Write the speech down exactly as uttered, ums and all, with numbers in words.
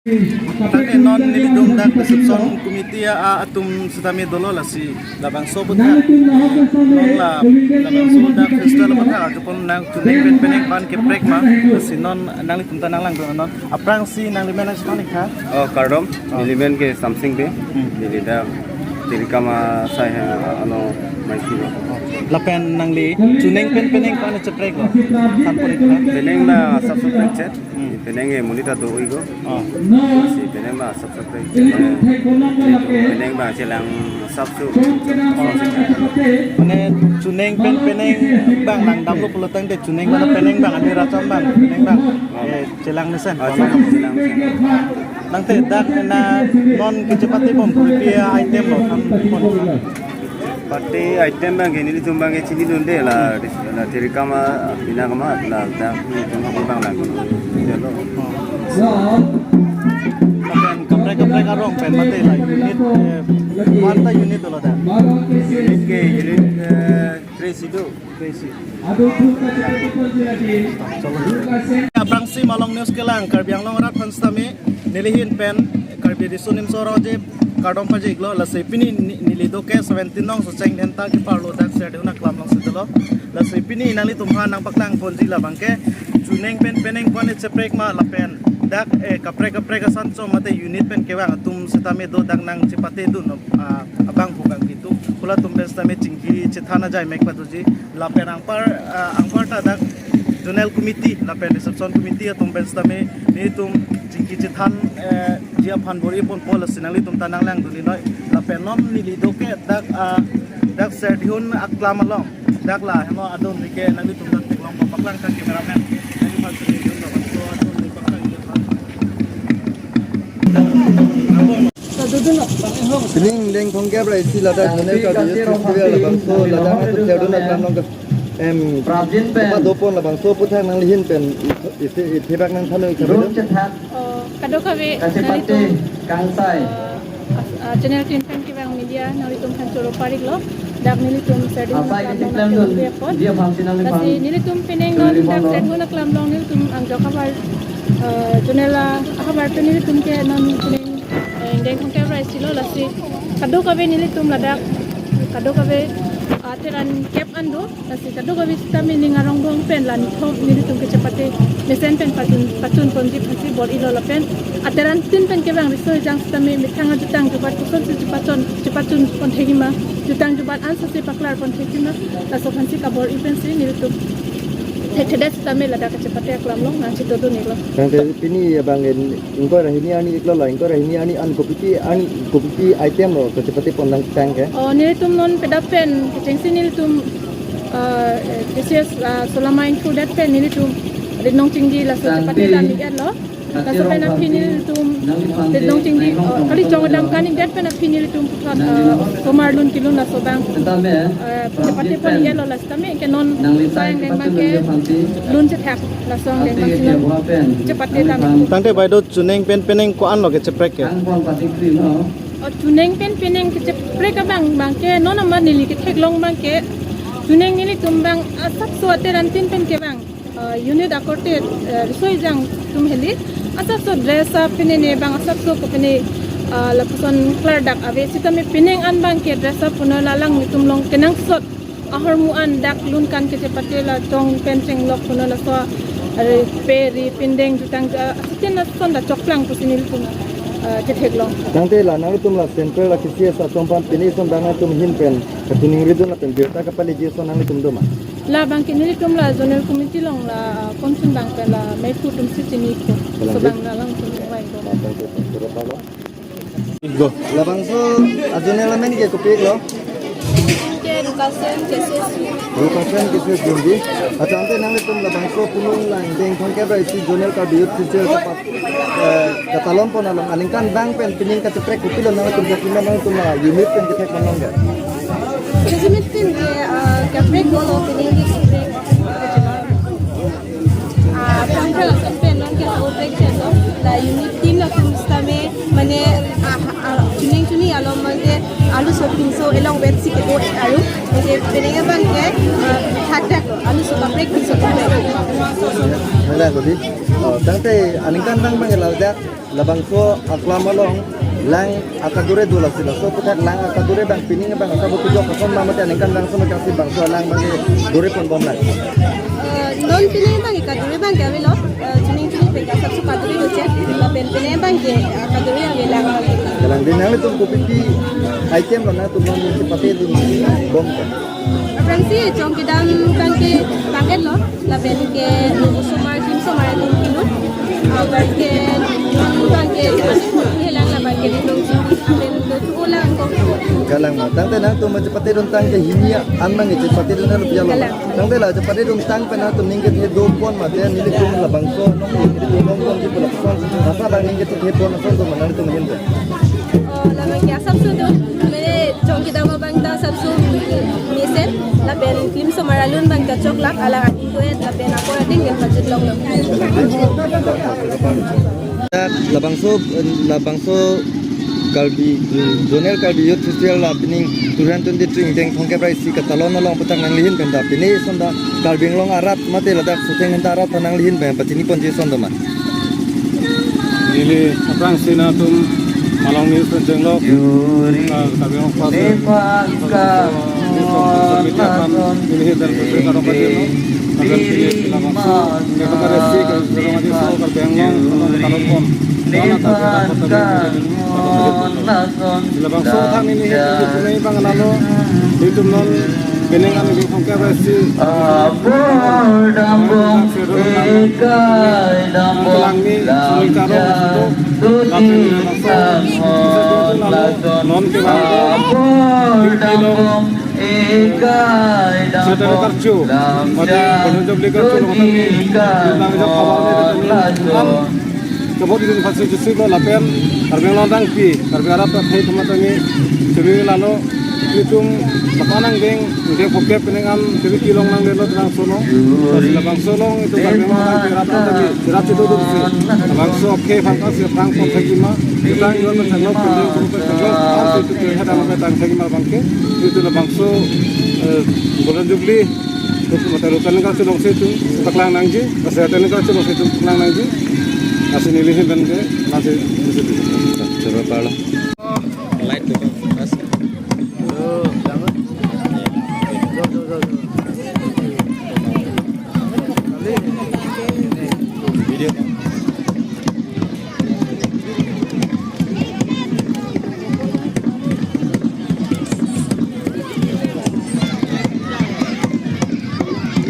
Tangte non nelitum dak reception committee a atum sitame dolo, lasi labangso aputhak non la labangso dak festival aputhak arjupon nang chuning pen peneng pan keprek ma, lasi non nanglitum ta nanglangdun non. Aphrangsi nangli men nangchethan ik tha? Oh, kardom. Oh. Neli men ke Samsing Bey. Hmm. Neli dak Tirikama asai ha ano maisi lo. Lapen nangli chuning pen peneng pan cheprek lo, than pon ik tha? Peneng abang asapso prekchet. Hmm. Peneng ke monit ta do-oi ko. Oh. Si peneng abang asapso prekchet. Peneng abang chelang asapso. Mane chuning pen peneng abang nangdamlo pulo tangte chuning abang, peneng abang, ani racham abang, peneng abang, eh, chelang mesen. Oh, chelang, chelang mesen. Tangte dak na non kechepate bom kopi item lo, than pon tha? Pate item abang ke nelitum abang ke chinidunde la, la Tirikama, Pinakama, la dak nelitum abang lang. Jalo. Lapen kaprek kaprek arong pen mate la unit, eh, ko-an ta unit lo dak? Unit ke unit, eh, three si do. Three si. Aphrangsi Malong News kelang Karbi Anglong arat aphan sitame neli ahin pen Karbi Riso Nimso Rong Aje kardom pajir iklo, lasi pini ni-, neli do ke seventeen nong Socheng Dhenta keparlo dak Serdihun aklam alongsi dolo. Lasi pini nanglitum aphan nangpaklang ponji labang ke chuning pen peneng pan cheprek ma lapen dak, eh, kaprek kaprek asan chom mate unit pen kevang atum sitame do, dak nangchepatedun, ah, abang pu kangkitu. Halatum pen sitame chingki chethan ajai mek padoji. Lapen anpar, ah, anpar ta dak zonal committee lapen reception committee atum pen sitame nelitum chingki chethan, eh, ji aphan bor-i ponpo, lasi nanglitum ta nanglangdun iknoi. Lapen non neli do ke dak, ah, dak Serdihun aklam along. Dak la heno adon ri ke nanglitum ta theklong, paklang tha cameraman. Nangli aphan Serdihun labangso adon ri paklang tha. Pining ingdeng thomkep ra isi ladak zonal Karbi Youth Festival labangso ladak atum Serdihun aklam along ke, em, kepadopon labangso aputhak nangli ahin pen isi isi bak nangthan ik tha. Oh, kadokave nanglitum, eh, as-, ah, channel tin pen kevang media nanglitum aphan choro parik lo. Dak nelitum Serdihun aklam along nangkepi apot. Lasi nelitum peneng non dak Serdihun aklam along nelitum angjok havar, eh, zonal ahavar pen nelitum ke non peneng, eh, ingdeng thomkep ra isi lo, lasi kadokave nelitum ladak kadokave, ah, ateran kep an do, lasi kadokave sitame ning arong dong pen la nithom nelitum kechepate mesen pen pachun, pachun ponji aphansi bor-ilo lapen ateran tin pen kevang riso ejang sitame methang ajutang jubat kosonsi chepachun, chepachun pon thekji ma, jutang jubat ansose paklar pon thekji ma, laso aphansi kabor-i pensi nelitum thekthedet sitame ladak kechepate aklam along nangchedodun iklo. Tangte pini abang in ingkoi ra hini arni iklo la, ingkoi ra hini arni an kopi pi arni kopi pi item lo kechepate pon nangtang ke? Oh, nelitum non pedap pen kechengsi nelitum, ah, eh, K C S, ah, Solama ingthurdet pen nelitum ritnong chingdi laso chepate dam ik-et lo. Laso pen aphi nelitum ritnong chingdi, oh, kali chong dam kan ik-et pen aphi nelitum puthot, ah, osomar lun kelun laso abang, eh, chepate pon ik-et lo, la sitame ke non sai angdeng abang ke lun chethak, laso angdeng abang si non chepate dam. Tangte bai do chuning pen peneng ko-an lo kecheprek ke? Oh, chuning pen peneng kecheprek abang abang ke non amat neli ketheklong abang ke chuning nelitum abang asapso ateran tin pen kevang, ah, unit akorte, eh, riso ejang atum heli asapso dress up pine ne abang asapso kopine, ah, lapuson klardak ave sitame peneng an abang ke dress up puno la alanglitum along kenangsot ahormu an dak lun kan kechepate la chong pen chenglok puno laso, are pe ri pindeng jutang ja asiten lason ta choklang pusi nelitum, ah, chetheklong. Tangte la nanglitum la central la K C S atum aphan pini ason abang atum ahin pen kachiningridun lapen birta kapaleji ason nanglitum do ma? Labang ke nelitum la zonal committee along la, ah, konsun abang pen la maipu atumsi chiniko. Kalang laso abang ke? La alangtum chingvai ko. Go. Labangso a-zonal amen ke kopi lo? Ke Rukasen, K C S. Rukasen, K C S Jumbi. Accha, ante nanglitum labangso punong lang ingdeng thomkep ra isi zonal Karbi Youth Festival kapat, eh, katalon pon along aningkan abang pen pining kacheprek kopilo, nanglitum kachima, nanglitum la unit pen kethek manong ke? Kachimit pen ke, eh, kaprek dolo, pining ke kaprek. Ah, pangkal atum pen non ke kaprek chen lo. La unit team atum sitame mane, ah, ah, chuning chuning along mane alu so pinso elong vet si kedo aru. Mane pining abang ke, ah, thakdak lo. Alu so kaprek pinso kaprek. Hala ko di. Oh, tangte aningkanvang abang ke ladak labangso aklam along lang akadure do lasi, laso aputhak lang akadure abang pining abang asap kejok ason ma mate aningkanvang ason kasi bangso alang abang ke dure ponbom lang. Eh, non pining abang ke kadure abang ke avelo, eh, chuning chuning pen asapso kadure doche, lapen pining abang ke, eh, kadure avelang abang ke. Kalang din nanglitum kopi pi item lo nangtum non chepatedunbom ke? Aphrangsi chongkedam abang ke tangketlo, lapen ke osomar, klim osomar atum kelun. Apar ke non abang ke helang, lapen ke nong lapen do thu lang ko. Kalang ma, tangte nangtum chepateduntang ke hini an abang ke chepatedun lo pi alo? Kalang. Tangte la chepateduntang pen nangtum ning kethe dopon mate nelitum labangso nong nelitum nongpon ji pulak son, masa abang ning kethe pon ason do ma nangtum ahin pen? Oh, labang ke asapso do. Mene chongkedam abang ta asapso mesen, lapen klim osomar alun abang kachoklak, alang aning duet, lapen apor ating ke pajut longlo. Labangso, labangso Karbi, Zonal Karbi Youth Festival la pining two thousand twenty-three ingdeng thomkep ra isi katalon along aputhak nanglihin pen ta pini ason ta Karbi Anglong arat mate ladak Sotheng Henta arat ta nanglihin pen pachini ponji ason do ma? Neli aphrangsi nangtum Malong News pen chenglok, ah, Karbi Anglong First News Committee aphan nelihin pen pachini karong pajirlo. Lapen pini labangso, neli kare si Karbi Anglong aso Karbi Anglong along katalon pon. Labangso athak nelihin pen pachini abang lalo, itum non pining an ingdeng thomkep ra isi. Apor dambom, ekai dambom, kelang ni lam suling karong ja, aso do, lapen doti labangso dangpon lason. Non ke bang apor dambom, ekai dambom, Saturday karcho, lam mati ja, Golden Jubilee karcho, doti along tadi, dangpon lason. Nang jok kabar ni tadi, an kebot idun pasi jusip lo lapen Karbi Anglong dangpi, Karbi arat ta thai temat kami, kami lalo, itum lapan angdeng, ingdeng thomkep pining an, kami kelong nanglelo tangso no. Lasi labangso along itum Karbi Anglong dangpi arat ta kami, jerat chedo do si. Labangso akhei aphan ta si aphrang pon thekji ma, kita ingdeng pen chenglok, ingdeng pen chenglok, an si itum ke hadang pen tang thekji ma abang ke, itum labangso, eh, Golden Jubilee, itum mate lo teneng karcho along si itum paklang nangji, masa teneng karcho along si itum paklang nangji. Lasi nelihin pen ke, lasi, lasi. Coba pala. Light tuh, Mas. Video.